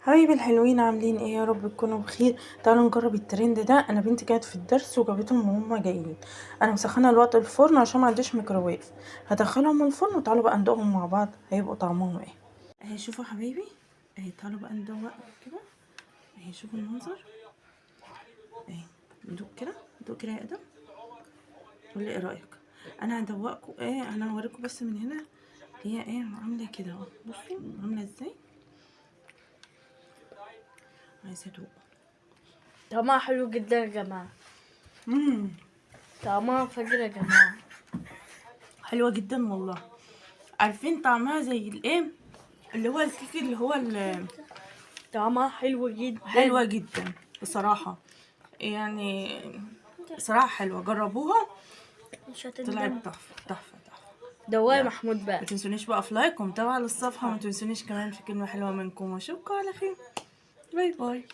حبايبي الحلوين، عاملين ايه؟ يا رب تكونوا بخير. تعالوا نجرب الترند ده. انا بنتي كانت في الدرس وجابتهم وهم جايين. انا مسخنه الوقت الفرن عشان ما عنديش ميكروويف. هدخلهم الفرن وتعالوا بقى ندوقهم مع بعض، هيبقوا طعمهم ايه. اهي شوفوا حبايبي، اهي تعالوا بقى ندوق كده. اهي شوفوا المنظر، اهي ندوق كده، ندوق كده يا ادم. قولي ايه رايك. انا هدوقكم ايه، انا هوريكم بس من هنا هي ايه عامله كده اهو. بصوا عامله ازاي. عايزه ادوق. طعمها حلو جدا يا جماعة. امم طعمها فجر يا جماعة. حلوة جدا والله. عارفين طعمها زي الايه اللي هو الكيك اللي هو طعمها حلو جدا. حلوة جدا بصراحة، يعني صراحة حلوة، جربوها. مش هتندم. طلعت تحفة تحفة تحفة. دواء يلا. محمود بقى. ما تنسونيش بقى في like ومتابعة للصفحه، وما تنسونيش كمان في كلمة حلوة منكم، واشوفكم على خير. bye bye.